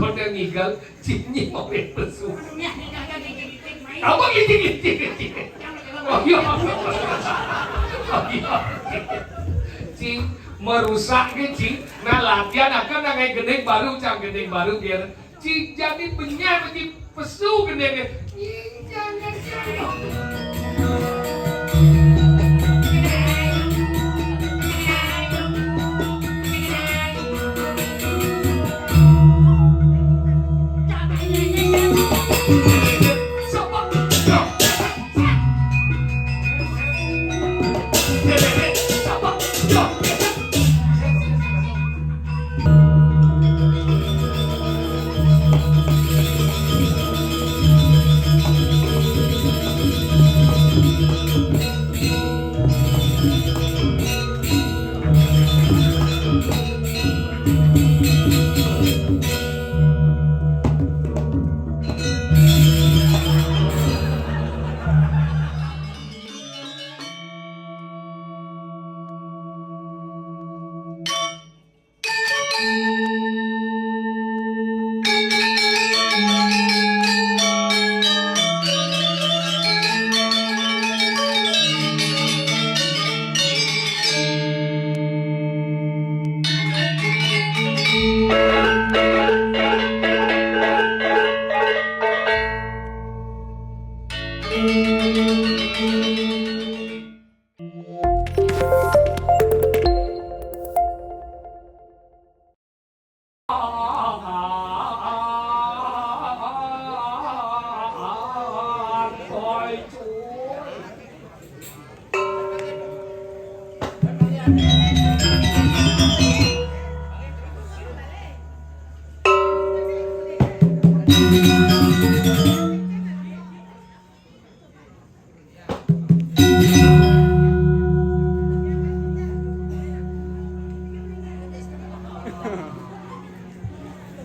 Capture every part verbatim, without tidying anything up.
Pada ngigel, Cing, nying mawé pesu. Apa gitu, gitu, gitu? Oh iya. Oh iya. Cing, merusak ke, Cing. Nah, latihan akan nangai gending baru, cang gending baru biar Cing jadi benyah, Cing, pesu gending. Nying, jangan, jangan.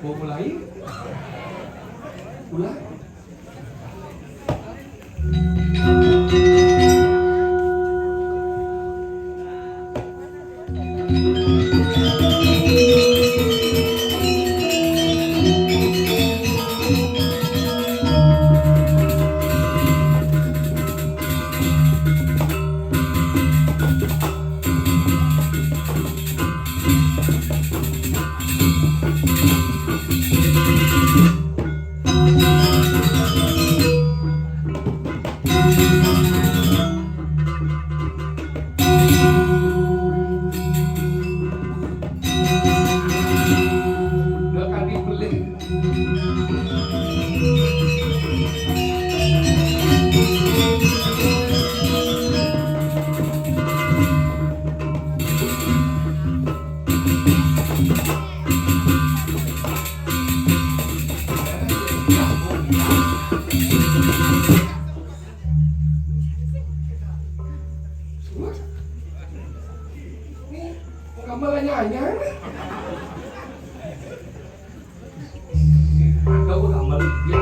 Mau mulai? Mulai. Ini gambar anyar-anyar. Ada orang malu dia.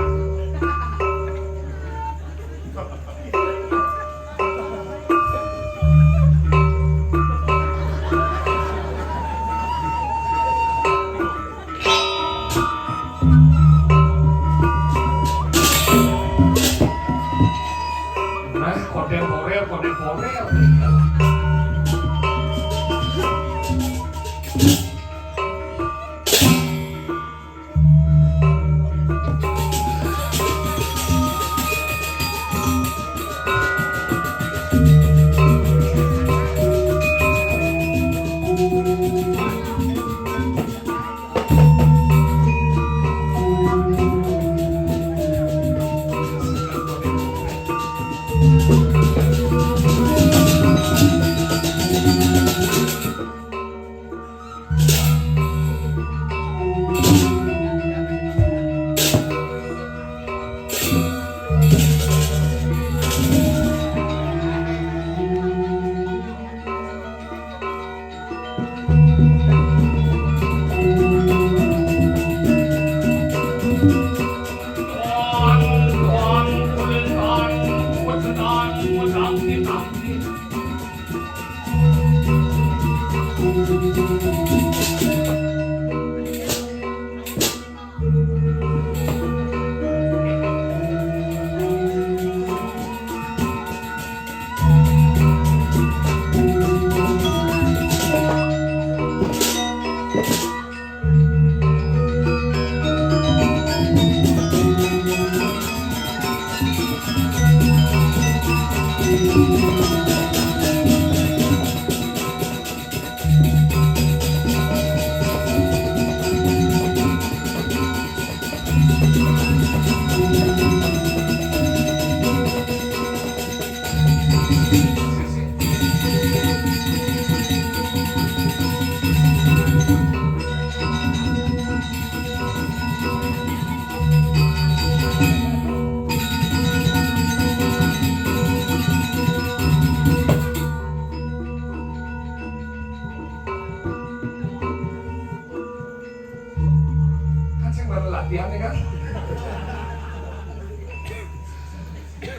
Iya, kan?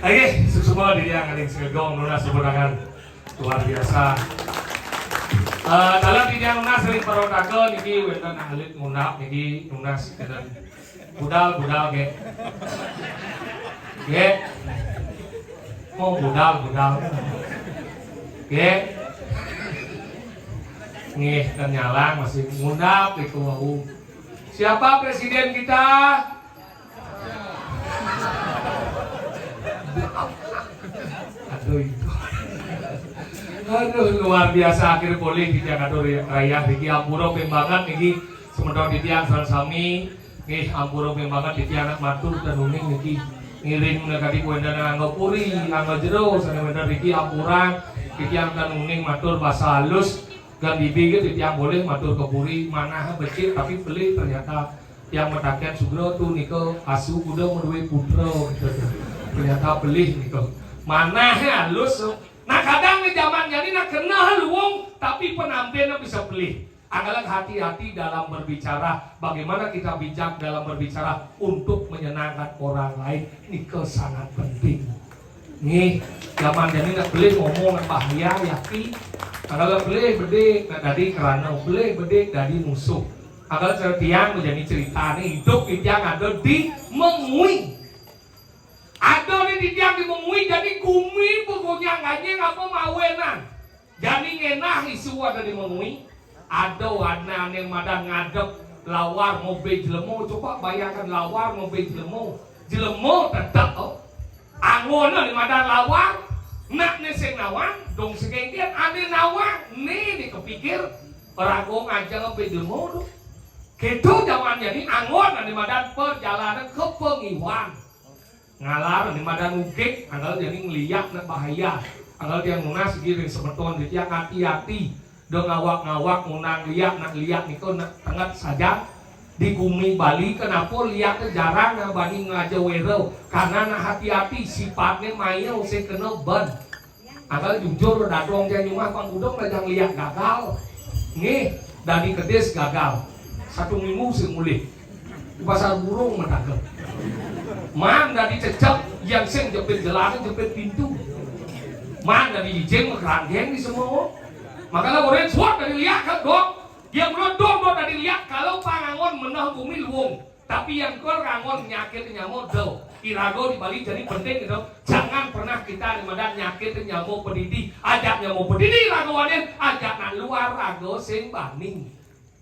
Oke, suksma titiang ring Sregong nunas tepuk tangan. Luar biasa. Eh, dalam titiang nunas ring Perotaka niki wénten alit ngundap niki nunas wénten budal-budal, nggih. Nggih. Oh, budal-budal. Nggih. Nggih, ten nyalang masih ngundap niku wau. Siapa presiden kita? Aduh, itu. Aduh, luar biasa. Akhir polih titiang atur rayah niki, ampura ping banget niki semeton titiang sareng sami. Nggih, ampura ping banget titiang matur ten uning niki. Ngiring kadi kuénten angga puri, angga jero, sané wénten niki ampura titiang ten uning matur basa halus. Gan bibi nggih titiang polih matur ka puri, manah becik tapi pelih ternyata. Tiang mataken sugra tu nika asu kuda madué putra gitu. Ternyata pelih nika. Manahé halus. Nah, kadang di zaman jani nak kena luung tapi penampilnya bisa pelih. Anggalan hati-hati dalam berbicara. Bagaimana kita bijak dalam berbicara untuk menyenangkan orang lain, nika sangat penting. Nggih, zaman jani nak pelih ngomong nak bahaya ya ki. Anggalan pelih bedik nak dadi kerana, pelih bedik dadi musuh. Anggalan cara tiang menjadi cerita nih, hidup di tiang ada di Mengwi. Ada nih di tiang di Mengwi, jadi gumi begonyang ganyeng apa mawenan. Jani ngenah isu ada di Mengwi. Ada warna ané madan ngadep lawar ngobé jelema. Coba bayangkan lawar ngobé jelema. Jelema tetek, oh. Anggon ané madan lawar, nak né sing nawang, dong segenggen ané nawang, né né kepikir, raga ngajeng ngobé jelema tu. Kéto zaman jani anggon ané madan perjalanan kepengiwan. Ngalar né madan ugig, anggal jani ngeliak nak bahaya. Anggal tiang nunas niki ring semeton titiang hati-hati. Dong ngawak-ngawak ngundang liak, nak liak nika nak tenget saja. Di gumi Bali, kenapa liak té jarang nak bani ngajeng wéra? Karena nak hati-hati, sifatné mail sing kena ban. Anggal jujur, dadong jani umah pang udeng dajang liak gagal. Nggih, dadi kedis gagal. Satu minggu sing mulih. Di pasar burung mataga. Man dadi cecek, yang sing jepit jelanan, jepit pintu. Man dadi jijing, makeranggeng di semua. Makanya orang suat dari liak kan, Dok. Dia mula dong, dong dadi liak, kalau pangangon menah bumi luung. Tapi yang keluar ngangon nyakit nyamo do. Irago di Bali jadi penting gitu. Jangan pernah kita di madan nyakit nyamo pedidi. Ajak nyamo pedidi rago wanin, ajak nak luar rago sing bani.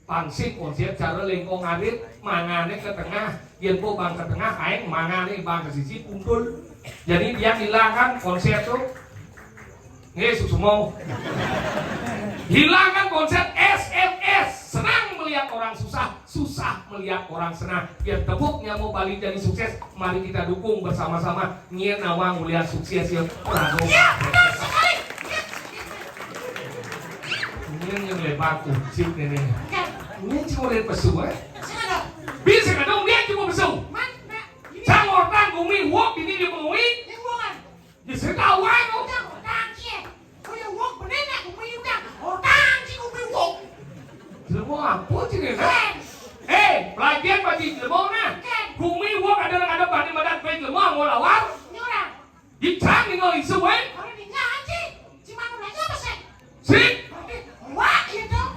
Pangsik konsep cara lengkong arit, mangané ke tengah, yén po bang ke tengah, aéng mangané bang ke sisi puntul. Jadi dia hilangkan konsep tu. Nggih, suksma. Hilangkan konsep S M S. Senang melihat orang susah, susah melihat orang senang. Biar tepuk nyamo Bali jadi sukses. Mari kita dukung bersama-sama. Nyén nawang ulian sukses ya. Bravo. Iya, betul sekali. Nyén yang lebar kucing ini. Nyén cuma lihat pesu, eh? Bisa kadang dia cuma pesu. Cang orang gumi wok ini dia mengui. Di sini tahu aja. Udah, udah, cie. Oh, ya, wok bener nggak? Gumi udah. Orang, cie, gumi wok. Jelema apa, cie, ni? Eh, pelajar bagi jelema, nah. Gumi wok ada, ada pada, pada, pada jelema, mau lawar. Ini orang. Di cang, ni, nggak isu, eh? Orang dengar, cie. Cuma mau nanya apa, sih? Sik. Wah, iya dong.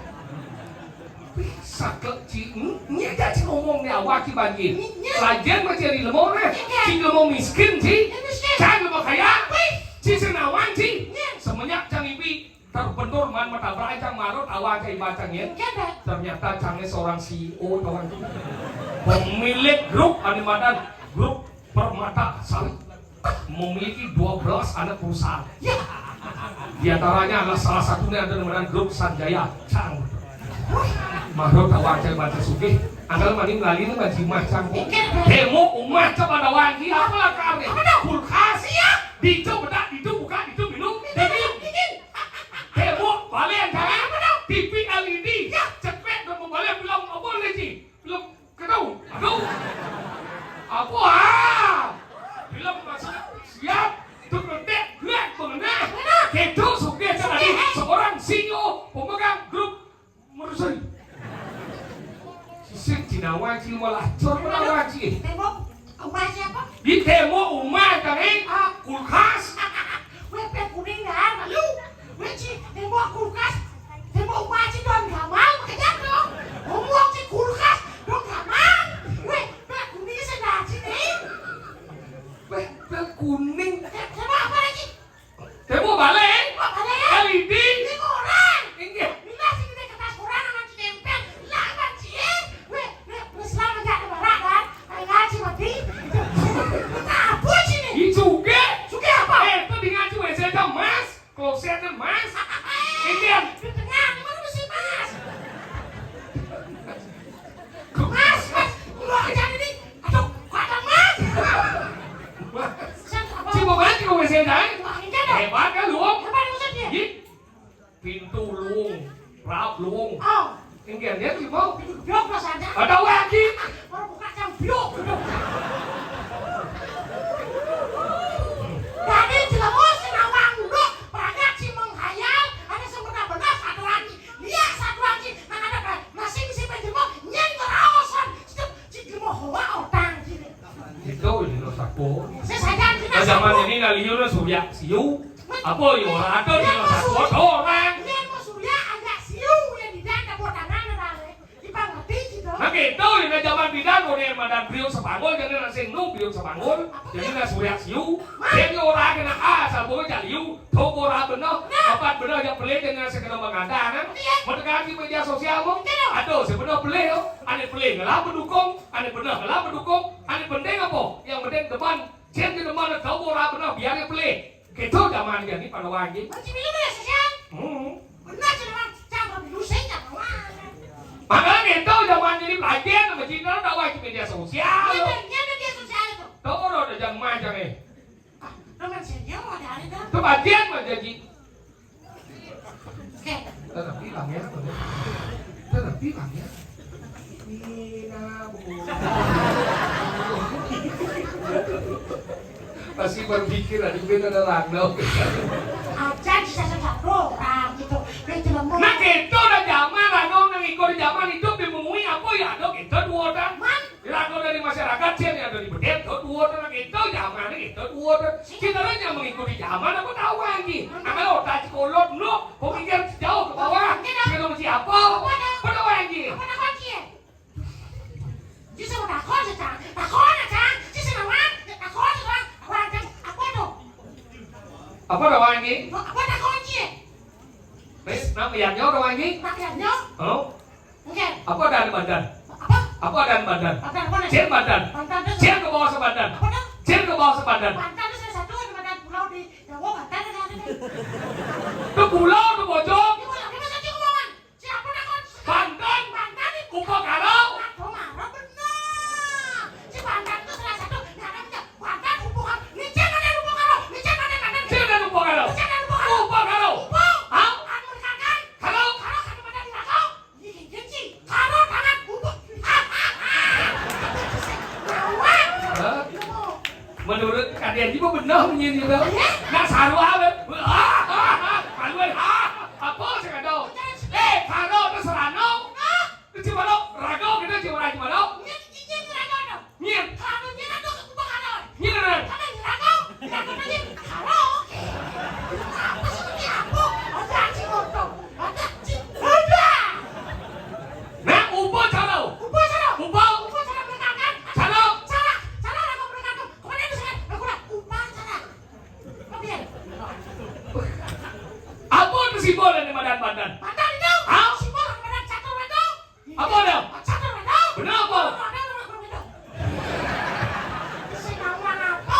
Saklek ci, hmm? Nyé aja ci ngomong né awak ci banjir. Nyé. Lajén mah ci ari lemah nah. Nyé. Ci lemah miskin ci. Nyé miskin. Cang lemah kaya. Wih. Ci sing nawang ci. Nyé. Semenjak cang ibi terbentur man matabrak cang marut awak cang iba cang nyé. Nyé, dah. Ternyata cangnya seorang C E O, kawan. Pemilik grup animadan, grup Permata Sari. Memiliki dua belas anak perusahaan. Ya. Di antaranya adalah salah satunya ada namanya grup Sanjaya. Cang. Mahro tawang cang bantu sugih. Anggal maning lali ni banci mah cang. Demo umah cang pada wangi. Apa lah kami? Kulkas. Iya. Ditu bedak, ditu buka, ditu minum. Demi. Demo balik cang. T V L E D. Ya. Cepet dan membalik belum apa lagi. Belum ketemu. Aduh. Apa? Ah? Bila masuk siap, tu ketek, gelak, mengenah. Kedo sugih tadi seorang C E O pemegang grup Mercy. Sisik Nawang ci malah cor nawang ci. Tembok rumah siapa? Di tembok rumah kan, eh? Ah. Kulkas. Weh, pek kuning dah, malu. Weh, ci, tembok kulkas. Tembok rumah ci don gamal, makanya dong. Ngomong ci kulkas, don gamal. Weh, pek kuning sebelah sini. Weh, pek kuning. Tembok apa lagi? Tembok balik? Tembok balik? L E D? Ini orang. Inggih. Bila sing di kertas koran nang ditempel, lawan cie. Weh, weh, weh, selama jak ada barang kan? Ayo ngaji mati. Kita apa sini? Ih, juga. Juga apa? Eh, itu di ngaji W C aja, Mas. Kloset kan, Mas. Inggih. Di tengah, di mana mesti Mas? Mas, Mas, ulah aja ini. Aduh, kok ada Mas? Mas. Saya apa? Cuma mati kok W C aja. Wah, ini ada. Hebat kan, lu? Hebat maksudnya? Ih. Pintu luung, rap luung. Oh. Inggih, dia sih mau. Pintu geblok, Mas, ada. Ada lagi. Baru buka jam blok. Jadi, jelema sing awang dulu, banyak sing menghayal, ada sing benar-benar satu lagi. Lihat satu lagi, nang ada, nah, sing bisa jelema, nyen ngeraosan, setiap si jelema hoa otang sini. Itu ini lo satu. Saya sadar kita. Nah, zaman ini nah liur lah surya siu. Apa yo ora ada di lo satu orang. Nyen mau surya, ada siu yang di dalam botangan ada, le. Dipangerti gitu. Nah, gitu, ya, zaman bidan, udah madan Priuk Sepanggul, jadi nang sing nu Priuk Sepanggul, jadi nang surya siu. Jadi ora kena asal boy jaliu, toko ora bener, apa bener yang pelih, jadi nang sing kena mengandang, kan? Iya. Mendengar di media sosial, mo? Iya, dong. Aduh, sebener pelih, yo. Ane pelih, ngelah mendukung, ane bener, ngelah mendukung, ane penting apa? Yang penting depan, jadi depan, toko ora bener, biar pelih. Gitu zaman jadi pada wangi. Berarti ini media sosial? Hmm. Benar sih, Bang. Jangan dulu saya jangan. Makanya gitu zaman jadi bagian sama Cina udah wajib media sosial. Iya, iya, media sosial itu. Tuh, udah jangan macam eh. Ah, teman senior ada ada dah. Itu bagian mah jadi. Oke. Tetap hilang ya. Tetap hilang ya. Mina, Bu. Pasti berpikir, "Aduh, beda ada random." Aja bisa satu orang gitu. Beda lemah. Nah, gitu dah zaman, anu, nang ikut zaman itu dimengui apa ya, ada gitu dua orang. Man? Lagu dari masyarakat sih ada di bedet, tuh dua orang gitu, zaman gitu dua orang. Kita kan yang mengikuti zaman apa tahu lagi. Nah, kalau otak kolot, no, pemikir jauh ke bawah. Kita mesti apa? Apa tahu lagi? Apa tahu lagi? Ci sing takon sih, Cang. Takon, Cang. Ci sing nawang, takon sih, Cang. Nawang, Cang. Apa tuh? Apa nawang iki? Apa takon ci? Wis, nang liatnya nawang iki? Nang liatnya? Oh. Oke. Apa ada di badan? Apa? Apa ada di badan? Badan apa nih? Cien badan. Badan itu. Cien ke bawah sebadan. Apa tuh? Cien ke bawah sebadan. Badan itu salah satu di badan pulau di Jawa, badan ada ada nih. Ke pulau, ke bojong. Ini pulau, ini masa ci ngomong. Siapa takon? Banten. Banten itu. Upa Karo. Aduh, marah bener. Si Banten itu salah satu, nggak ada punya. Banten, Upa Karo. Ini cek ada Upa Karo. Ini cek ada Banten. Cek ada Upa Karo. Cek ada Upa Karo. Upa Karo. Upa. Hah? Anu dikatakan. Karo. Karo, kata pada di Karo. Ini gini, Ci. Karo tangan Upa. Ngawak. Hah? Menurut kalian juga benar bunyi itu. Iya. Nah, sarua, be. Maluan. Apa sih kata? Eh, Karo itu serano. Itu Cimano, rago gitu, Cimano, Cimano. Nyet, nyet, nyet, rago tuh. Nyet. Kalau nyet tuh, aku bakal. Nyet, kan? Kalau nyet rago, rago aja. Kalau. Apa sih ini apa? Ada sih motor. Ada sih. Ada. Nah, upa calo. Upa calo. Upa. Upa calo berkangkang. Calo. Salah. Salah, rago berkangkang. Kemana itu, salah? Rago, rago. Upa calo. Apa piye? Apa itu simbol yang di badan-badan? Badan itu. Hah? Simbol badan catur itu. Apa ada? Catur itu. Benar apa? Ada orang itu. Sing ngomong apa?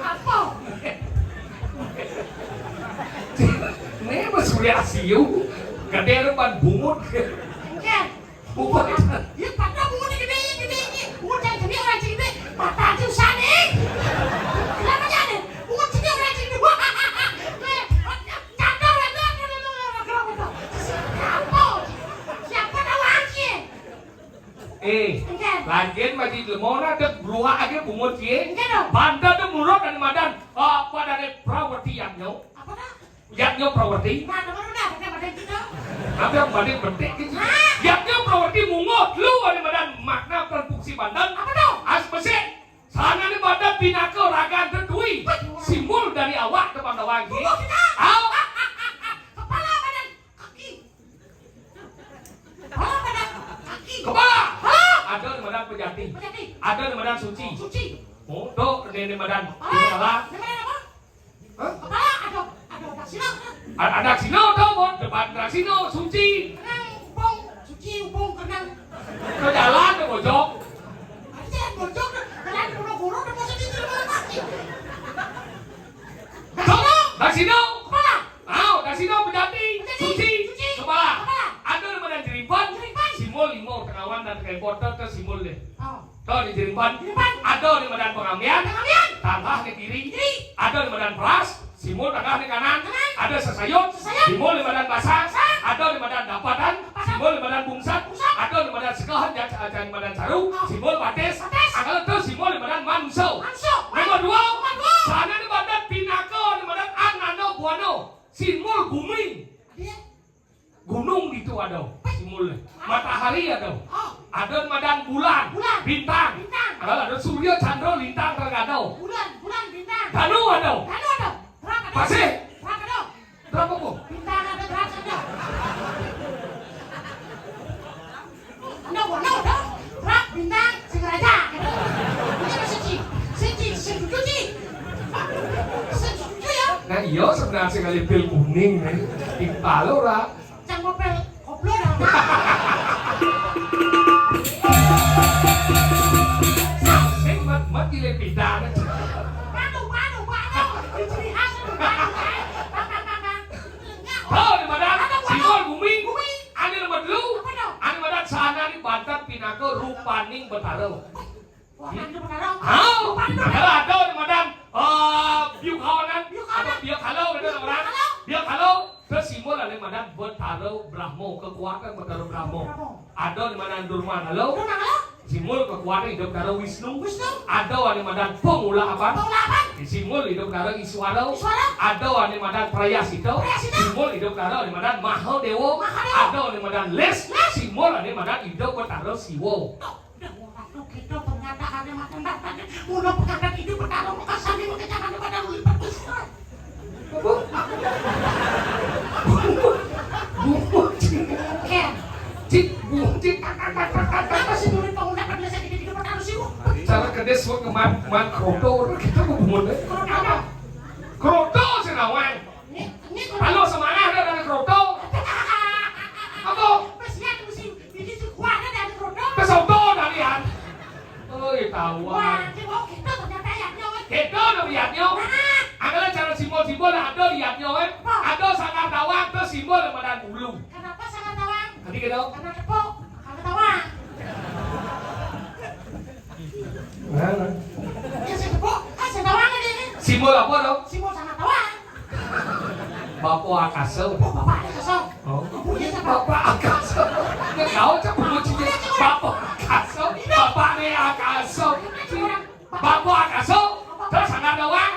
Apa? Ini mah surya siu. Gede depan bungut. Enggak. Bungut. Ya, padahal bungut gede, gede ini. Bungut yang gede, orang gede. Mata susah nih. Kenapa jadi? Bungut gede, orang gede. Wah, catur itu, apa? Siapa? Siapa tahu aja? Eh, enggak. Lagian masih lemona dek beruak aja bungut ye. Enggak dong. Banda dek murut dari madan. Apa dari Prawerti yaknyo? Apa dah? Yaknyo Prawerti. Nah, teman udah, udah, udah gitu. Apa yang balik betik gitu? Hah? Yadnya prawerti mungut lu ané madan makna lan fungsi banten. Apa to? As besik. Sahanané banten pinaka ragan tetui. Simbol dari awak tepang tawang ki. Au. Kepala badan kaki. Kepala badan kaki. Kepala. Hah? Ada ané madan pejati. Pejati. Ada ané madan suci. Suci. Oh, to ané madan. Kepala. Kepala. Ané madan apa? Hah? Kepala ada, ada daksina. A-, ada daksina to, Bun. Depan daksina, suci. Kenang ubung, suci ubung kenang. Ke jalan ke bojok. Ada jalan bojok, jalan guru-guru, ada masa di jalan kaki. To, daksina. Kepala. Au, daksina pejati. Pejati. Suci. Suci. Kepala. Kepala. Ada ané madan jerimpan. Jerimpan. Simbol lima tengawan dan kempot ke simbol deh. Oh. To di jerimpan. Jerimpan. Ada ané madan pangambian. Pangambian. Tangah di kiri. Kiri. Ada ané madan peras. Simbol tangah di kanan. Kanan. Ada sesayut. Sesayut. Simbol ané madan basah. Basah. Ada ané madan dapatan. Dapatan. Simbol ané madan bungsat. Bungsat. Ada ané madan sekahan, ja-, ja-, ané madan caru. Oh. Simbol batis. Batis. Angkal to simbol ané madan manusa. Manusa. Nomor dua. Nomor dua. Sahanané banten pinaka ané madan anana buana. Simbol bumi. Dia. Gunung ditu ada, simbol. Matahari ada. Oh. Ada madan bulan, bulan. Bintang. Bintang. Ada, ada surya, candra, lintang, terang ada. Bulan, bulan, bintang. Danu ada. Danu ada. Terang ada. Pasih. Terang ada. Terang apa? Bintang ada, terang ada. Ada warna ada. Terang, bintang, sing raja. Ini ada siji. Siji, sing cuci. Sing cuci ya. Nah, iya sebenarnya sekali pil kuning nih. Timpal ora. Cang ngopel koplo dah. Sing mat-mat gile pidan. Panu, panu, panu. Ciri khas itu panu, eh. Pang, pang, pang, pang. Lengkap. Tahu di mana? Ada panu. Simbol bumi. Bumi. Ada nomor dulu. Apa tuh? Ada mana sana di Banten pinaka rupaning betara. Wah, ada betara. Hah? Rupaning betara. Ada, ada di mana? Eh, biuk kawanan. Biuk kawanan. Apa biuk halo gitu orang? Biuk halo. Biuk halo. Terus simbol ada madan Betara Brahma, kekuatan Betara Brahma. Brahma. Ada di madan Durmangala. Durmangala. Simbol kekuatan hidup Betara Wisnu. Wisnu. Ada di madan Pengulapan. Pengulapan. Simbol hidup Betara Iswara. Iswara. Ada di madan Prayasita. Prayasita. Simbol hidup Betara di madan Mahadewa. Mahadewa. Ada di madan Les. Les. Simbol di madan hidup Betara Siwa. Tuh. Dah, waduh, kita pernyataan mata mata. Mula pengangkat itu perkara muka sami mengejak ada pada ulil bagus. Apa? Bungut. Bungut. Oke. Cik, bungut, cik. Apa sih murid pengucapan biasa kita tidak pernah harus sibuk? Cara kedis buat ngeman, man kroto, kita mau bungut, eh? Kroto apa? Kroto sih, nawang. Ini, ini kalau semangat ada dari kroto. Apa? Pas lihat musim ini sih kuatnya dari kroto. Kesoto dari an. Oi, tawa. Wah, dia mau gitu ternyata ya, nyo. Gitu dong, ya, nyo. Nah. Angkala cara simbol-simbol ada di, ya, nyo, eh. Apa? Ada sanggar tawang, terus simbol yang madan ulu. Kenapa sanggar tawang? Tadi gitu. Karena tepuk, karena tawang. Mana? Ya, saya tepuk, kan saya tawang ini. Simbol apa, dong? Simbol sanggar tawang. Bapa Akasa. Oh, Bapa Akasa. Oh. Punya siapa? Bapa Akasa. Nggak tahu, cak pengucinya. Bapa Akasa. Bapa ne Akasa. Bapa Akasa. Terus sanggar tawang.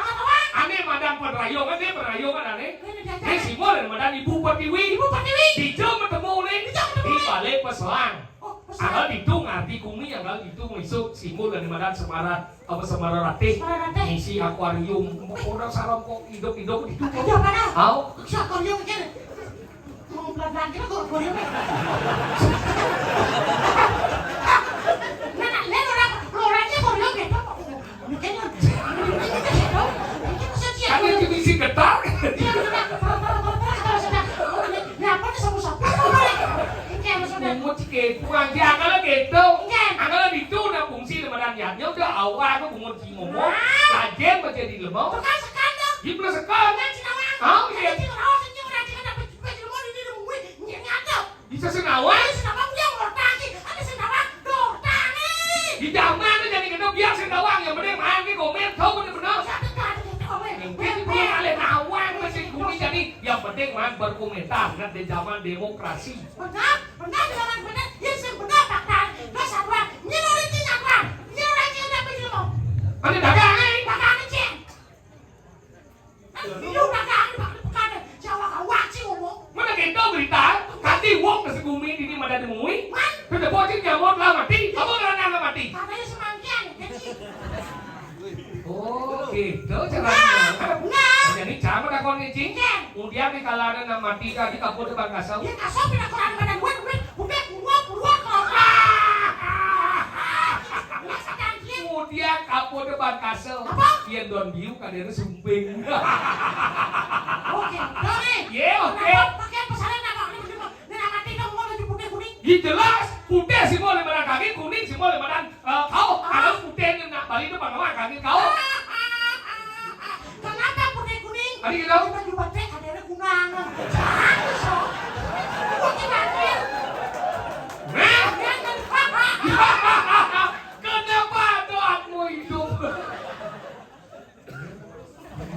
Ané madan perayungan, ané perayungan ané. Ini simbol dari madan Ibu Pertiwi. Ibu Pertiwi. Dija bertemu nih. Dija bertemu. Di balé peselang. Oh, peselang. Angkal ditu ngarti kumi, angkal ditu ngisuk simbol dari madan Semara. Apa Semara Ratih? Semara Ratih. Ngisi akuarium. Orang sarang kok hidup-hidup di dunia. Iya, mana? Au? Ngisi akuarium, kan? Mau pelan-pelan kita kok akuarium. Nah, nah, lihat orang, orangnya akuarium gitu. Mungkin, mungkin gitu. Mungkin maksudnya. Kan itu ngisi getar. Iya, benar. Perut, perut, perut, perut, kalau sudah. Nah, apa nih sapu-sapu? Ini kayak maksudnya. Bungut sih, kurang dia, angkal gitu. Iya. Angkal itu, nah, fungsi madan yadnya udah awal aku bungut. Ngomong, ah. Kajen menjadi lemau. Bukan sekan dong. Di pula sekan. Bukan senawang. Ah, iya. Jadi, kalau senyawa raja kan dapat juga jelema di dalam gue, nyeri ada. Bisa senawang? Iya, senawang dia mau tangi. Ada senawang, dong, tangi. Di zaman itu jadi kena biar senawang, yang penting main ke komen, kau bener-bener. Siapa tuh ada kita komen? Yang penting belum ada nawang, masih bumi jadi, yang penting main berkomentar. Nah, di zaman demokrasi. Benar, benar, benar, benar. Ya, sing benar, Pak Tan. Terus apa? Nyeri orang Cina, Pak. Nyeri orang Cina, apa jelema? Ada dagang, eh? Dagang, Cing. Kan dia dagang, Pak, di pekan, eh. Jawa, awak, Cing, ngomong. Mana kita berita? Kati wong ke segumi ini mada demui. Cing, kemudian di kalana na mati tadi kapur depan kasau. Ya kasau pina koran badan gue, gue, gue, gue, gue, gue, kemudian kapur depan kasau. Apa? Yén don biu kadéna sumping. Oke, Doni. Yé, oke. Kenapa pakaian pesanan apa? Ini bener, ini nama tiga gua baju putih kuning. Ya jelas, putih sih boleh badan kaki, kuning sih boleh badan Eh, kau, kalau putih ini nak balik itu bagaimana kaki kau? Kenapa putih kuning? Tadi kita tahu. Kita juga teh ada ada kunangan. Jangan so. Putih banget. Nah, jangan. Kenapa doamu hidup?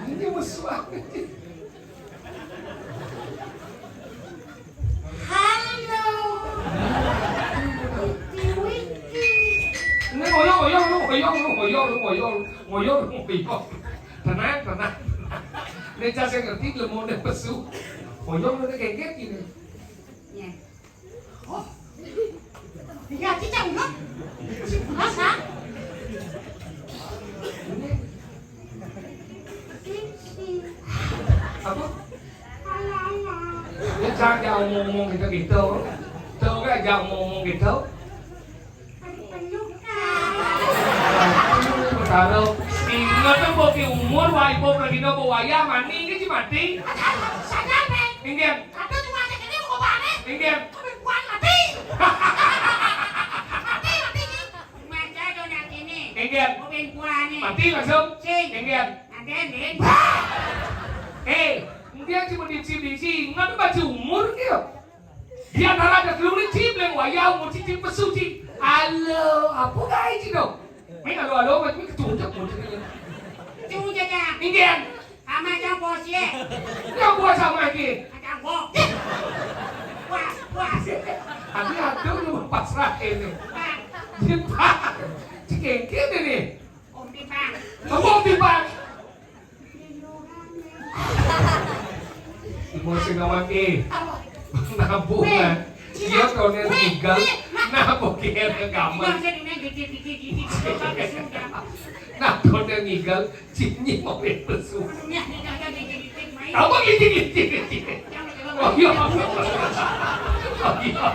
Ini mesra. Halo. Wiki. Ini ngoyong, ngoyong, lu ngoyong, lu ngoyong, lu ngoyong, lu ngoyong, lu ngoyong. Tenang, tenang. Ini saya ngerti, belum mau pesu. Ngoyong, lu kayak gini. Ya. Oh. Iya, cicak, enggak? Masa? Apa? Ya, jangan, jangan ngomong gitu-gitu. Tuh, kan, jangan ngomong gitu. Taruh, inget tuh, bagi umur, wah, ibu, bagi, wayah, mani, ini mati. Sadar, Bang. Inggih. Aduh, cuma aja gini mau bawa aneh. Inggih. Tapi bukan mati. Mati, mati, nih. Maca do nak ini. Inggih. Mau pengen kuah nih. Mati langsung. Sing. Inggih. Aden, Din. Eh, dia cuma diksi-diksi, nggak ada baca umur dia. Dia nara ada dulu nih, Ci, bilang wayah, umur Ci, Ci, pesu, Ci. Halo, apa gak, Ci, dong? Main halo-halo, main ketutup, mau Ci. Cucu, Cang. Inggih. Sama aja bos ya. Ya, bos sama aja. Ada bos. Puas, puas. Tapi aduh, lu pasrah ini. Bang. Jepang. Cikengkit ini. Om Pipang. Apa Om Pipang? Emosi ngawang, eh. Apa? Nabung, Weh, kan? Cina. Iya, kalau dia Weh, ngigal, weh, nah. Nabung kira ke kamar. Iya, saya dengar gigi, gigi, gigi, gigi, gigi, gigi. Nah, kalau dia ngigal, Cinyi mau pesu. Apa gini, gini, gini? Oh, iya. Oh, iya.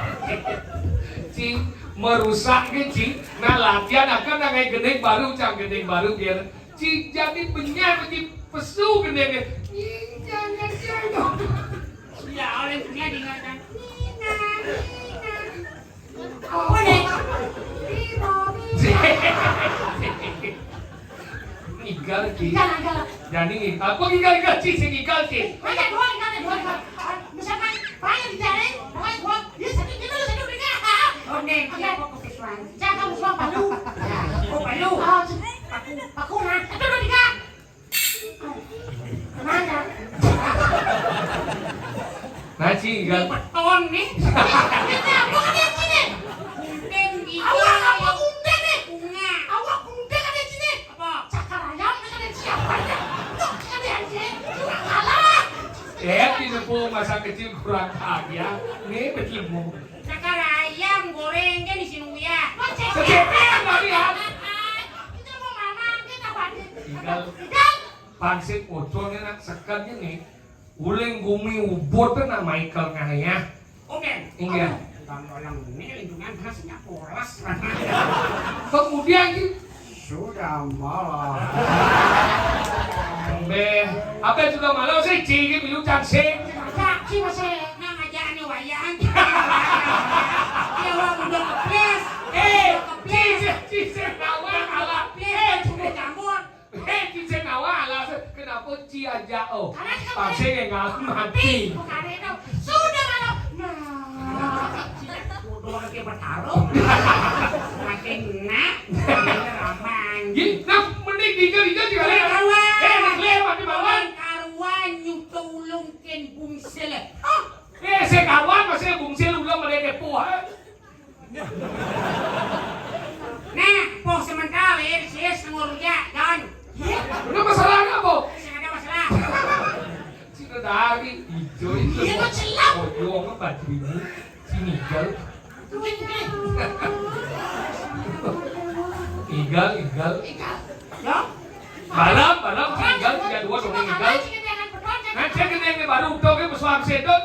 Cing, merusak nih, Cing. Nah, latihan akan nang gending baru, cang gending baru biar Cing jadi benyar, Cing pesu gendingnya. Cing, jangan, jangan. Ya, oleh punya diingatkan. Nina, Nina. Apa nih? Igal, Ci. Igal, igal. Jadi, apa igal, igal, Ci? Sing igal, Ci. Banyak dua, igal, dua, igal. Misalkan, banyak di jalan, pokoknya gua, dia satu, dia satu, dia. Oh, nih, dia apa kesusuan? Jangan kamu suang palu. Ya, oh, palu. Ah, paku, paku, nah. Itu udah tiga. Kemana? Nah, Ci, kan? Beton nih. Ini apa kan yang sini? Gunting, iya. Awak apa gunting nih? Bunga. Awak gunting kan yang sini? Apa? Cakar ayam kan yang siapa ya? Tuh, kan yang sini. Cuma kalah. Eh, di Nepung masa kecil kurang bahagia. Nih, betul. Cakar ayam goreng kan di sini ya. Kecepean tadi, ya. Kita mau mama, kita balik. Tinggal. Tinggal. Pansip ucul nih, nak, seketnya nih. Uling gumi ubud tuh nama ikel ngayah. Oke. Inggih. Orang ini lingkungan khasnya polos. Kemudian, Ci, sudah malam. Mbeh, apa sudah malam sih, Ci, ini bilu cansing. Masa, Ci, masih nang aja ane wayang. Ya, wah, udah keples. Eh, Ci, Ci, Ci, Ci, kawan, kawan. Eh, sudah campur. Hei, Ci, sing awal, alasan kenapa Ci aja, oh? Karena dia pasti nggak mati. Bukan itu. Sudah malam. Nah. Bodoh lagi bertarung. Makin nak. Ramang. Gini, nah, mending tiga, tiga, tiga. Mending kawan. Eh, mending mati mawon. Karuan nyuto ulung ken bungsil. Hah? Eh, sing kawan masih bungsil udah mereka puas. Nah, poh sementara ya, si es ngurja, Don. Iya. Udah masalah apa? Sing ada masalah. Cina dari ijo itu. Iya, kok celap? Oh, iya, apa baju ini? Sini, Gal. Tuh, ini. Igal, igal. Igal. Ya? Balam, balam, si igal, tiga dua, dua igal. Jangan beton, Kan saya gedenya baru udah ke pesuang sedot.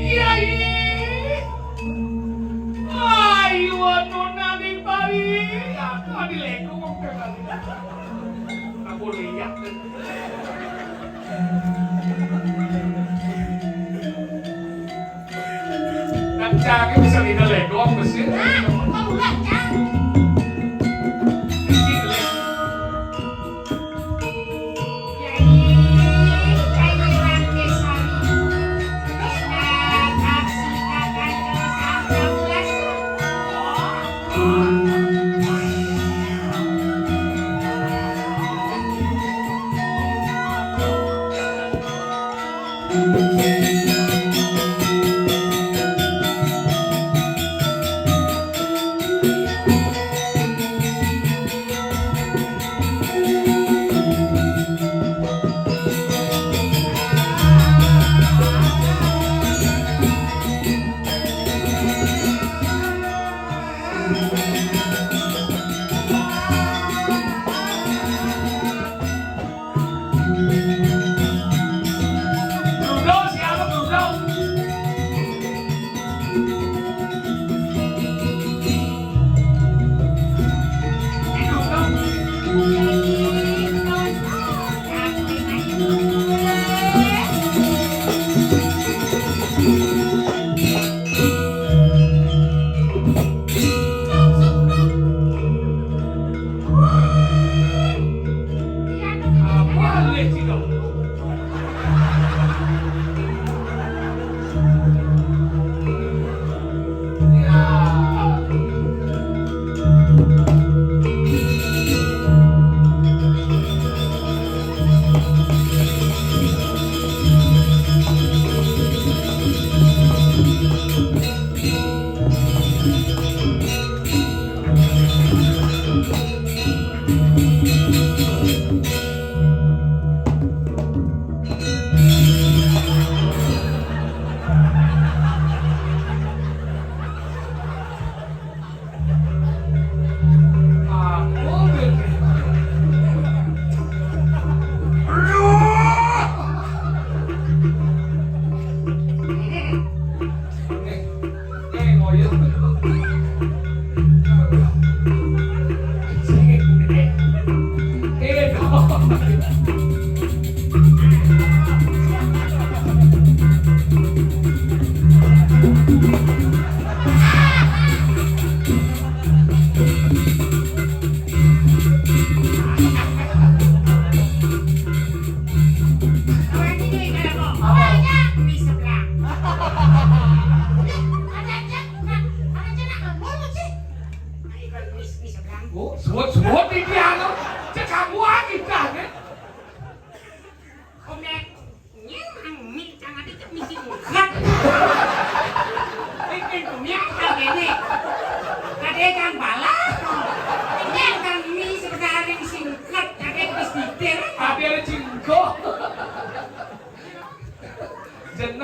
Yai, ayo anu nani bali, aku dilego wong kembali. Aku lihat. Kan cangé bisa dina legong mesin. Nah, kok udah, Cang?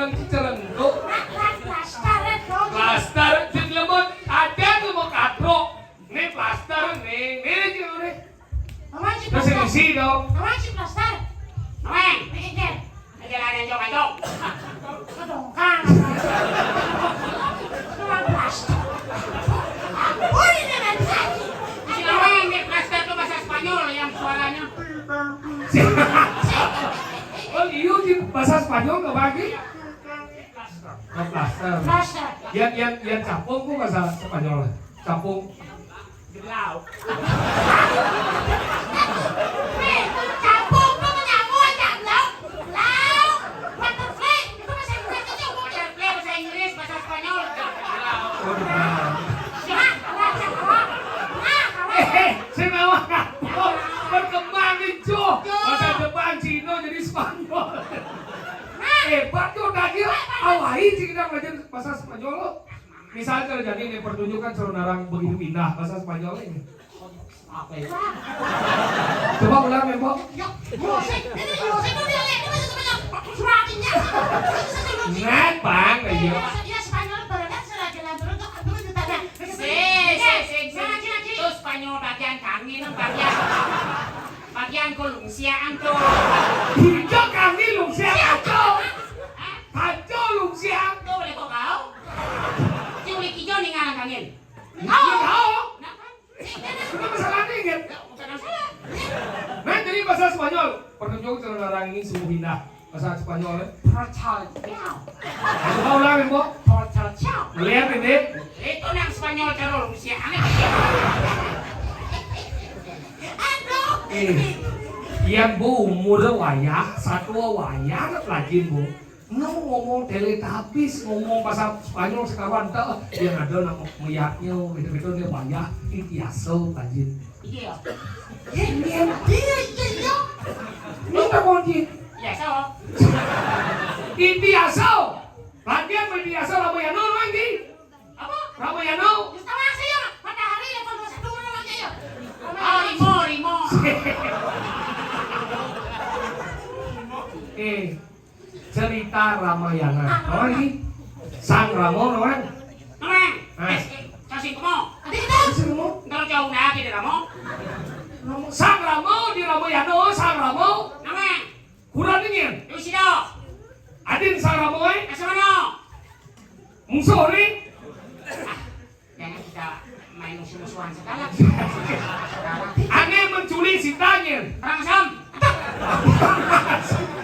Yang cicelengko. Nah, nah, plastar, eh, dong. Plastar, cing lemot, ada tuh mau katro. Ini plastar, nih, nih, nih, nih. Mama sih Terus plastar. Yang isi dong. Mama sih plastar. Mama, ini, Jen. Aja lah, ada jok, jok. Kedongkang. Cuma plastar. Ampun, ini nanti lagi. Si Mama yang dia plastar tuh bahasa Spanyol yang suaranya. Oh, iya, di bahasa Spanyol nggak bagi? Oh, plastar. Plastar. Yang, yang, yang capung tuh bahasa Spanyol. Capung. Gelau. Eh, capung tuh menyapu aja, gelau. Gelau. Butterfly, itu bahasa Inggris aja, Bu. Butterfly bahasa Inggris, bahasa Spanyol. Gelau. Oh, gelau. Nah, gelau, gelau. Nah, gelau. Eh, eh, saya bawa kapal. Berkembang nih, Jo. Jo. Bahasa Jepang, Cina, jadi Spanyol. Nah. Hebat, Jo. Tadi, Hawaii, sih kita belajar bahasa Spanyol, loh. Misalnya, jadi ini pertunjukan seorang orang begitu indah, bahasa Spanyol ini. Apa ya? Coba ulang, Mbok. Ya, yo sé, ini yo sé, itu dia, ini bahasa Spanyol. Suratnya. Nah, Bang, iya. Ya, Spanyol, berarti saya lagi lantur ke, aduh, ditanya. Sik, sik, sik, sik. Nah, lagi, lagi. Itu Spanyol bagian kangin, bagian, bagian ku lungsiang tuh. Hijau kangin lungsiang, kacau. Hah? Kacau lungsiang. Tuh, boleh kok kau? Si Uli Kijo nih ngarang kangin. Iya, tahu. Nah, kan? Ini masalah dingin. Bukan masalah. Nah, jadi bahasa Spanyol. Pertunjukan orang ini sungguh indah. Bahasa Spanyol, ya. Portal. Coba ulang, Mbok. Portal. Lihat ini. Itu nang Spanyol terus, ya, aneh. Aduh. Eh, yang bu umur wayah, satu wayah, anak lagi, Bu. No ngomong Teletubbies, ngomong bahasa Spanyol sekarang, entah yang ada nama meyaknya, gitu-gitu, dia wayah, itiaso, tajin. Iya. Ini yang dia, iya, iya. Ini tak kunci. Iya, so. Itiaso. Latihan main itiaso, Ramayana, lagi. Apa? Ramayana. Setengah saya, matahari level dua satu mana lagi ya? Oh, limo, limo. Eh, cerita Ramayana. Apa ini? Sang Rama, Rama. Rama. Ah. Eh, eh, kasih kemo. Ada kita. Kasih kemo. Ntar jauh nah, kita Rama. Rama. Sang Rama di Ramayana, Sang Rama. Rama. Kurang dingin. Yuk, sini. Adin Sang Rama, eh? Kasih mana? Musuh ni. Jangan kita main musuh-musuhan segala. Ane menculik Sita nyen. Perang Sam.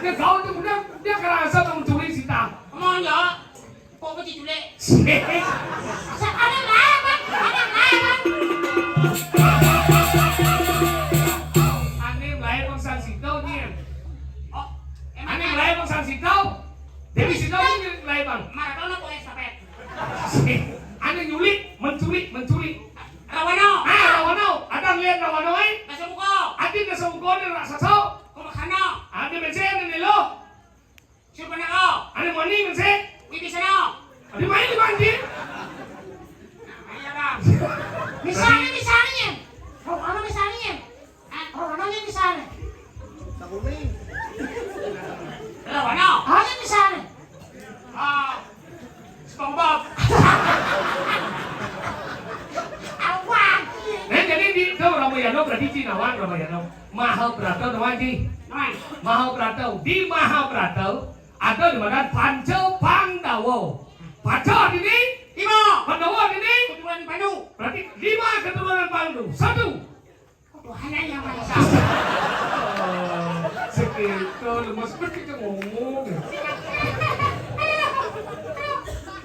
Dia tahu tu dia, dia kerasa menculik Sita. Come on, yo. Kok aku diculik? Ada lain, Bang. Ada lain, Bang. Ane lain Bang Sang Sita nyen. Oh, emang Ane lain Bang Sang Sita. Dewi Sita nyen lain Bang. Maradona kok estafet. Ane nyulik, menculik, menculik. Rawano. Ah, Rawano. Ada ngeliat Rawano, eh? Kasih muka. Ati kasih muka ni raksasa. Kau makan no. Ada mencen ni lo. Siapa nak kau? Ada mani mencen. Ni bisa no. Ada main di banjir. Ayo, Bang. Misalnya, misalnya. Kau apa misalnya? Hah? Kau apa misalnya? Rawano. Ada misalnya. Ah, SpongeBob. Awak. Nah, jadi di itu Ramayana berarti Cina wan Ramayana. Mahabharata doang, Ji. Mahabharata. Di Mahabharata ada di mana Panca Pandawa. Panca ini? Lima. Pandawa ini? Keturunan Pandu. Berarti lima keturunan Pandu. Satu. Tuhan yang maha esa. Oh, segitu lu mau seperti itu ngomong.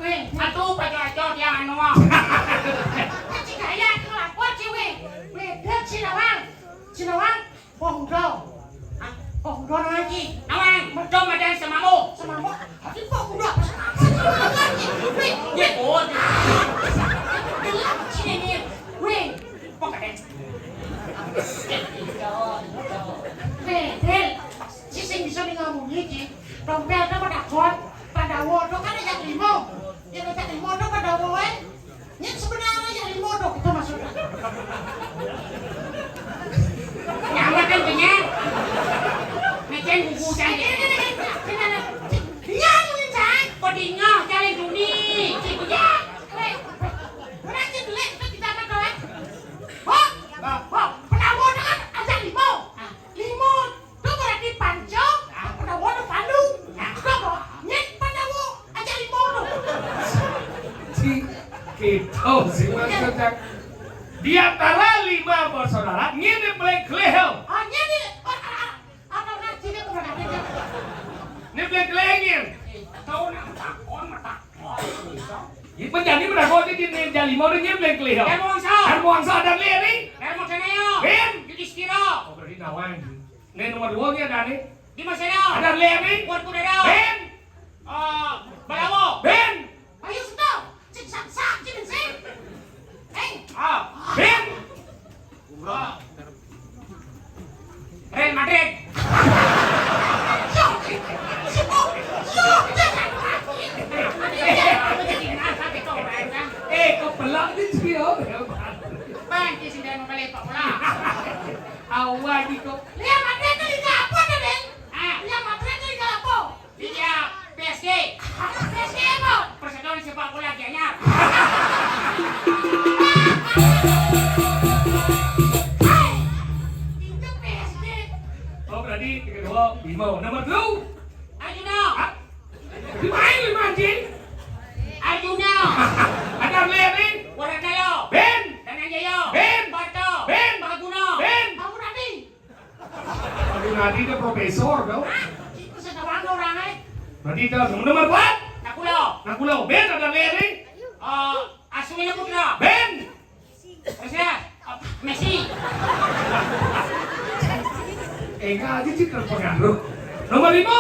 Weh, atuh paco-paco dia anu. Cik aya aku lapor sih, weh. Weh, dan si Nawang. Si Nawang, Pongdo. Hah? Pongdo lagi. Nawang, merdo madan semamu. Semamu? Tapi kok udah apa semamu? Weh, weh. Gelap sini nih. Weh. Kok ada? Bedel, si sing bisa nih ngomong iki, dompet apa takon, Pandawa to kan yang limo, yang tak limo to Pandawa, eh, yang sebenarnya yang limo to itu maksudnya. Yang makan kenyang, ngecen buku saya. Iya, iya, iya, iya, iya, iya, iya, iya, iya, iya, iya, iya, iya, iya, iya, iya, iya, iya, Itu sih maksudnya. Di antara lima bersaudara, nyén paling keléhé. Oh, nyén. Oh, ah, ah, ah, apa ngaji dia tuh berarti? Nyén paling keléhé, nyén. Tahu nak takon, mah takon. Ieu mah jani mah takon di, di, di lima udah nyén paling keléhé. Darmawangsa. Darmawangsa, ada lé nih. Darmacenaya. Bén. Yudistira. Oh, berarti nawang. Nih nomor dua nya ada nih. Bimasena. Ada lé nih. Werkudara. Bén. Eh, Balawa. Bén. Ayo sudah. Cik sak sak cik sih. Hei. Ah, Bén. Ah. Real Madrid. Eh, kepelak ni dia. Bang, di sini mau balik pak bola. Awal di kok. Real Madrid tu liga apa tu, Bén? Ah. Real Madrid tu liga apa? Iya, P S G. P S G apa? Persatuan Sepak Bola Gianyar. Hai, itu P S G. Oh, berarti kedua Bimo. Nomor dua. Arjuna. Hah? Dimain lima anjing. Arjuna. Ada Leri. Waratalo. Ben. Dananjaya. Ben. Parto. Ben. Paguna. Ben. Abu Nabi. Abu Nabi itu profesor, tau. Hah? Itu sedawang orang, eh. Berarti itu nomor empat. Nakulo. Nakulo. Ben ada Leri. Eh, Aswina Putra. Ben. Messi. Eh, Messi. Eh, enggak aja sih terpengaruh. Nomor lima.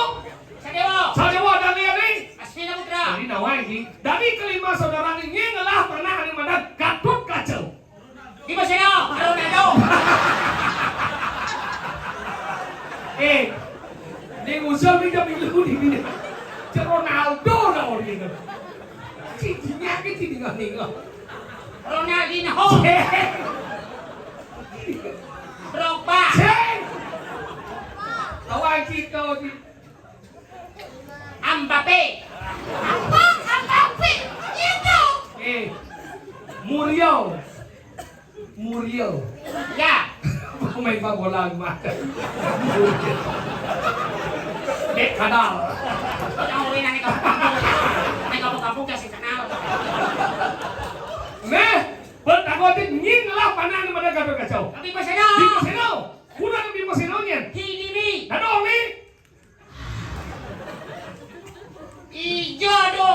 Sadewa. Sadewa ada Leri. Aswina Putra. Dari Nawai, dari kelima saudara ini ngelah pernah ada mana Gatot Kaca. Di Mesir, Ronaldo. Eh, dia ngusah minta milu di dia. Cek Ronaldo dah orang itu. Cicinya ke cini nggak nih kok. Ronaldinho. Cek. Drogba. Cek. Tahu aja kau di Mbappe. Apa? Mbappe? Itu. Eh, Muriel. Muriel. Ya. Pemain bola mah. Dek Kadal. Yang udah nanya kampung-kampung. Nanya kampung-kampung kasih kenal. Nah, pertama nying lah panah pada Gatot Kaca. Tapi Mas Eno. Di Mas Eno. Udah di Mas Eno nya. Hidimi. Dadong nih. Ijo do.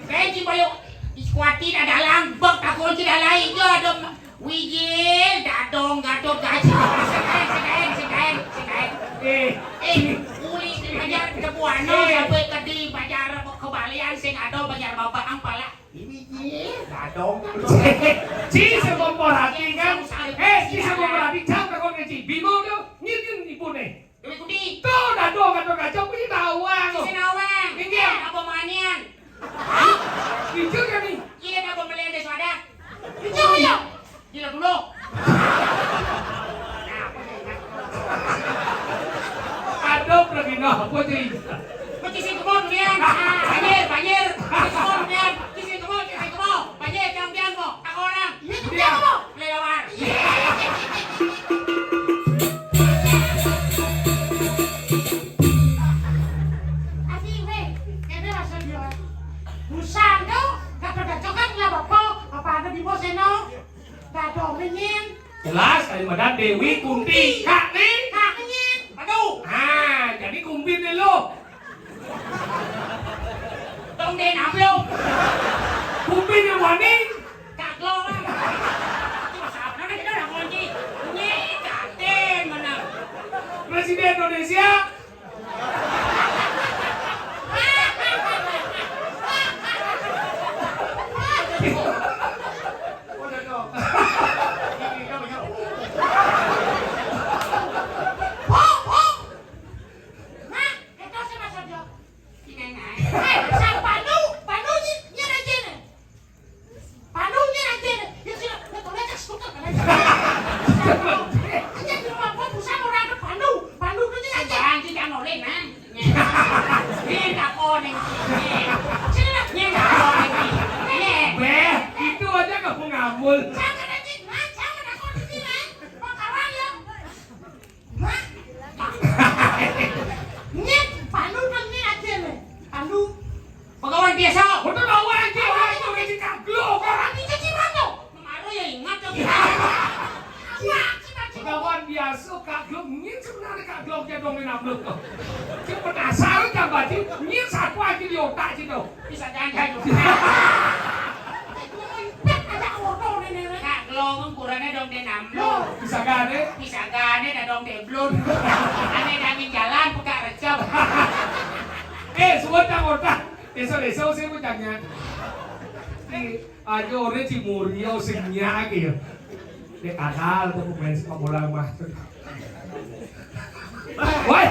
Kayak ci bayo. Iskuati dadalang bek takon ci dalai ijo do. Wijil dadong Gatot Kaca. Sedaen, sedaen, sedaen, sedaen. Eh, eh, uli di bajar kebuano sampai ke di bajar kebalian sing ada bajar bapak ampala. Wijil dadong Gatot Kaca. Ci saya memperhatikan. Eh, ci saya memperhatikan takon ke ci. Bimo do. Ngitin ibu nih. Dewi Kuti. Tuh, dadong Gatot Kaca punya tahu aku. Sisi nawang. Inggih. Apa manian? Hah? Jujur ya nih? Iya, apa melihat desa adat? Jujur ya? Gila dulu. Aduh, pergi apa sih? Mesti sing kebon, Nian. Banjir, banjir. Mesti sing kebon, Nian. Mesti sing kebon, mesti sing kebon. Banjir, jangan biar kok. Aku orang. Iya, jangan biar kok. Lelawar. Asih, weh. Kene rasa dia. Busan tuh, kata dah coklat lah bapak. Apa ada di bos eno? Dadong ringin. Jelas, daripada Dewi Kunti. Kak nih. Kak ringin. Aduh. Ah, jadi kumpin nih lo. Tong deh nablong. Kumpin yang wani. Kak lo. Itu masa apa? Nanti kita udah kunci. Nih, katen mana? Presiden Indonesia. Pandu nyén anjir. Ya sih, ya tolong cek skuter kan aja. Aja di rumah gua pusat orang ada pandu. Pandu tuh nyén anjir. Bang, kita noleh, Bang. Nyén kapo nih. Sini lah. Nyén kapo nih. Nyén. Beh, itu aja kamu ngambul. Jangan anjing, nah, jangan aku di sini, eh. Bakaran ya. Hah? Nyét, Pandu nang nyét aja nih. Pandu. Pegawai biasa. Udah bawa aja, orang itu rezeki kaglo. Orang ini Dong di namluk to. Cik penasaran kan, Pak Cik? Nyén satu aja di otak Cik to. Bisa jadi. Kak, lo ukurannya dong di namluk. Bisa gane? Bisa gane dah dong di blun. Ane dangin jalan, pegak recep. Eh, suwun cang otak. Desa-desa sing pucangnya. Aja ora Cik Muryo sing nyak ya. Nek kadal to pemain sepak bola mah. Woi.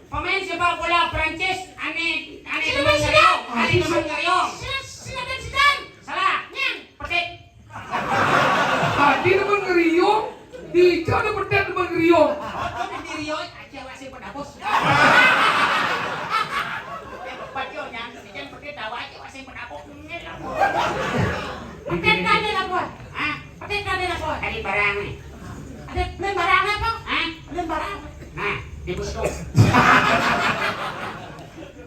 Pemain sepak bola Prancis, ane, ane Zidane, demen Zidane. Ngeriong, ane demen ngeriong. Zidane, Zidane, Zidane. Salah. Nyén. Petit. Tadi demen ngeriong, dija demen petit demen ngeriong. Apa di Rio, cewek sing pedapus. Petit, nyang, nyang petit, tawa aja, sing pedapus. Petit tadi lah, Bos. Hah? Petit tadi lah, Bos. Tadi barang nih. Ada beli barang apa? Hah? Beli barang. Nah, di bus tuh.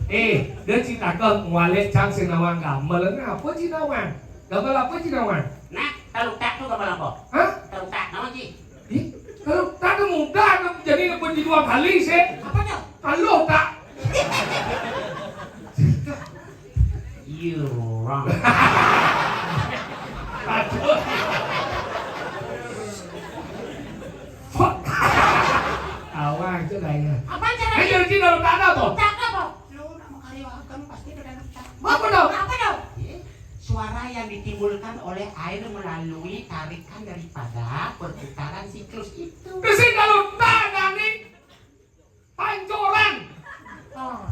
Eh, dia ceritakan mualek cang sing nawang gamel. Ngapa sih nawang? Gamel apa sih nawang? Nah, kalau tak tuh gamel apa? Hah? Kalau tak, nama sih? Ih, kalau tak tuh mudah, jadi lebih di dua kali sih. Apa tuh? Kalau tak. You wrong. Aduh. Fuck. Awang itu kayaknya. Apa cara? Ayo, Cina, lu tak ada apa? Tak ada apa? Lu nak mau karyawan, kamu pasti pada nak tak. Apa dong? Apa dong? Suara yang ditimbulkan oleh air melalui tarikan daripada perputaran siklus itu. Terus kalau tak ada nih, pancoran. Oh.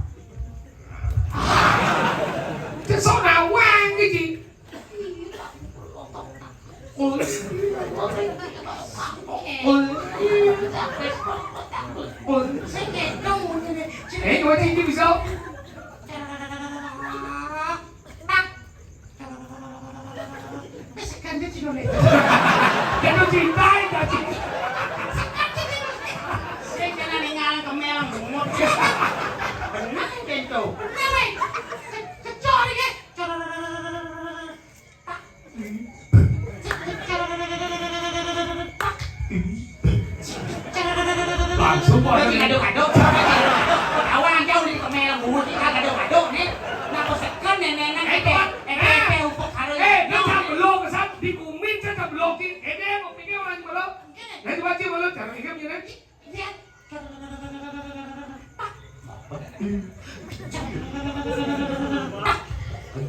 Cek sok nawang iki. Sing ngitung ngene. Eh, dua cici bisa. Wis ganti dino nek. Jatuh cinta ya, Cik. Sing kena ningal kemel bungut. Bener, Cento. Bener, weh. Ke-, kecor iki. Langsung, Pak. Lagi kado-kado. Awang jauh di kemel bungut iki kado-kado nih. Napa seken nenenan. Eh, Pak. Eh, eh, eh, upuk harus. Eh, dia tak belum, Sat. Di bumi saya tak belum. Eh, dia mau pikir orang belum. Nah, coba, coba lu cara mikir gini.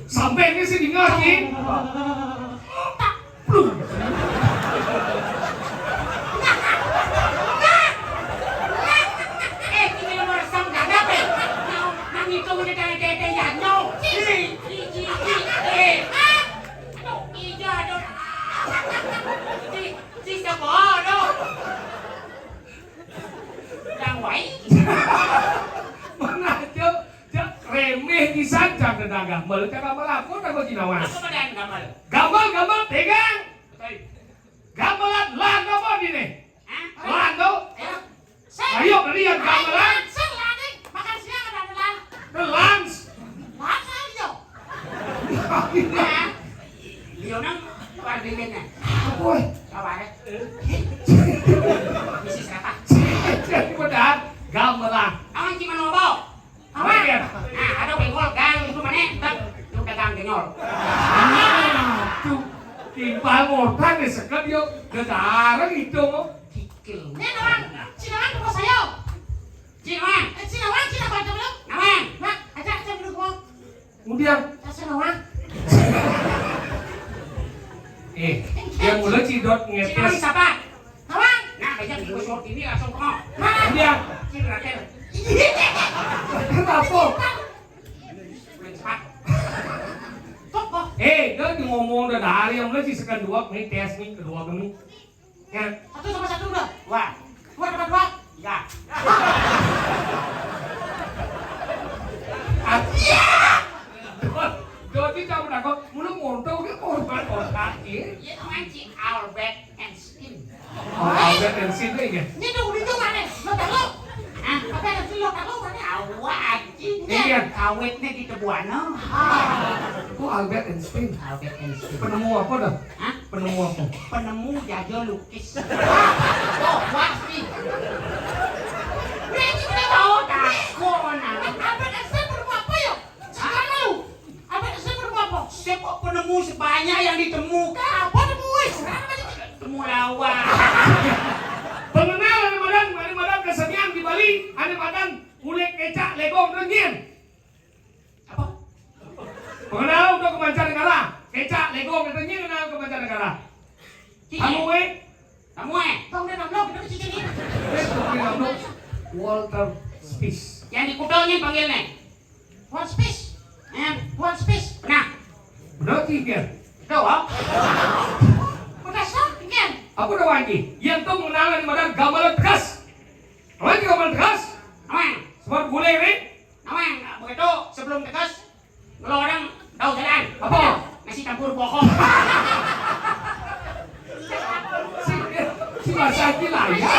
Sampai ini sih dengar, Ki. Plung. Eh, ini nomor sang gagap, eh. Nang, nang itu udah dari Dede Yano. Ih, ih, ih, ih, eh. Aduh, ija, aduh. Ih, ih, siapa, aduh? Yang wae. Mana aja, cek remeh pisan cang tentang gamel. Cang gamel apa tak kau jinawan? Apa badan gamel? Gamel, gamel, pegang. Betul. Gamelan lan apa dini? Hah? Lan tuh. Ayo. Ayo, beli yang gamelan. Sing lan, nih. Makan siang ada lan. Lan. Lan ayo. Hah? Lionang, keluar bimbingnya. Woi. Apa ya? Bisnis apa? Jadi mudahan gamelan. Awan cuma nopo. Apa? Nah, ada bengkol gang itu mana? Tak, lu dagang genyol. Aduh, timpal mortan deh seket yo. Gegareng itu. Kikil. Ini nawang, Cinawan ke saya. Cinawan. Eh, Cinawan, Cinawan, coba lu. Nawang. Nah, ajak, ajak dulu gua. Kemudian. Kasih nawang. Eh, dia mulai cidot. Cinawan ngetes. Siapa? Nawang. Nah, banyak di gua short ini langsung ke mau. Mana? Kemudian. Cinawan. Kenapa? Cepat. Kok, kok? Eh, dia ngomong udah dari yang mulai si sekan dua, nih tes nih, kedua kami. Ya. Satu sama satu udah. Wah. Dua tambah dua. Tiga. Ah, iya. Dodi kamu takut, mulu montok ke korban otak, ya. Iya, teman si Albert Einstein. Oh, Albert Einstein itu ya? Ini tuh, ini tuh mana? Lo tahu? Hah? Albert Einstein lo tahu mana? Awak, anjing. Iya. Kawetnya di Tebuana. Ah. Oh, Albert Einstein. Albert Einstein. Penemu apa dah? Hah? Penemu apa? Penemu jajo lukis. Oh, Wah, nih. Berarti kita tahu, takon, ah. Abang S T penemu apa, yo? Sekarang lu. Abang S T penemu apa? Siapa penemu sebanyak yang ditemukan? Apa nemu, wis? Temu lawan. Pengenal ane madan, ane madan kesenian di Bali, ane madan kulit kecak legong dengin. Apa? Pengenal untuk ke mancanegara. Kecak legong itu nyi kenal ke mancanegara. Tamu, eh? Tamu, eh? Tamu dia namlo, kita ke sini. Walter Spice. Yang di Kuta nyi panggilnya. Walter Spice. Eh, Walter Spice. Pernah? Benar, Ci, Pian? Tahu, ah? Pernah, sah, Pian? Apa dah, Wan, Ci? Yang tu mengenal ane madan gamelan tegas. Wan, Ci, gamelan tegas? Wan. Sebab gulai, eh? Nawang, begitu sebelum tegas, kalau orang tahu jalan. Apa? Nasi campur bohong. Si, si Mas Haji lah, ya.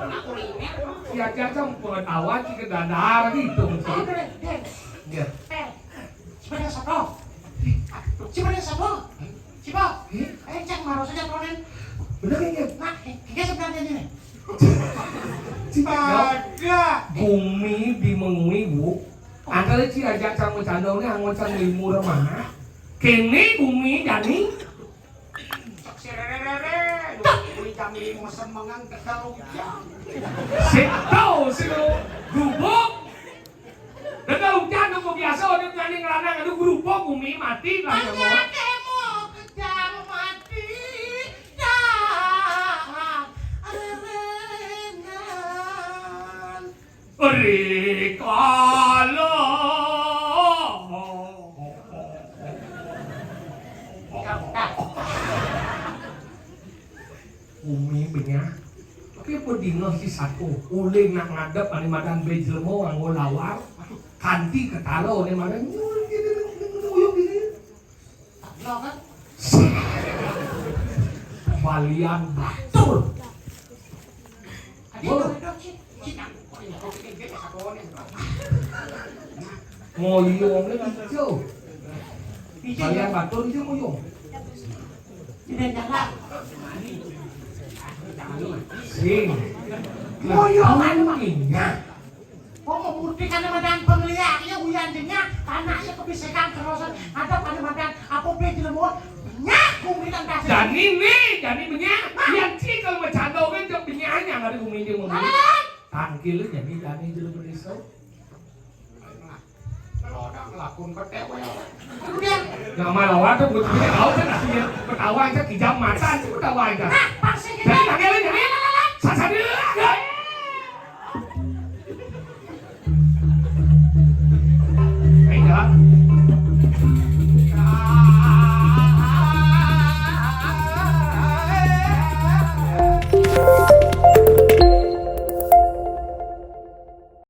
Nak kuliner. Ya, dia kan pengetahuan, si kedadar gitu, mesti. Eh, Dek, Dek. Ya. Eh, sebenarnya satu. Sebenarnya satu. Siapa? Eh, cek marah saja, Ronen. Bener, ya? Nah, eh, dia sebenarnya ini. Pada. Gumi di mengui, Bu. Antara ci ajak cang macandong ni, angon cang limo remah. Kene gumi jani. Cek si rere-rere, lu gumi jam limo semengan tegal ujan. Sik tau si lu gubuk. Tegal ujan tu biasa orang nyanyi ngeranang, aduh, gerupuk gumi mati lah ya, Bu. Banyak emo kejang mati. Dah, arengan. Rikala. Umi benyah. Oke, apa dina si satu? Uling nak ngadep ane madan be jelema nganggo lawar. Kanti ketara ane madan. Uyuh gini. Balian batur. Ngoyong ni ijo. Balian batur ijo ngoyong. Sing. Ngoyong anu minyak. Wong mau mudik ane madan pengliak, ya uyan jenya, tanah ya kebisekan kerosan, ada ane madan apa be jelema, nyak kumitan kasih. Jani ni, jani benyah. Yang ci kalau macandong kan jok benyahnya hari umi dia mau. Tangkil jani, jani jelema desa. Kalau orang lakun ketewe. Udah. Yang malah waduh, gue juga tahu kan, aslinya ketawa aja, kijam mata aja, ketawa aja. Nah, pasti kita. Jadi tangkil jani. Sasa dulu.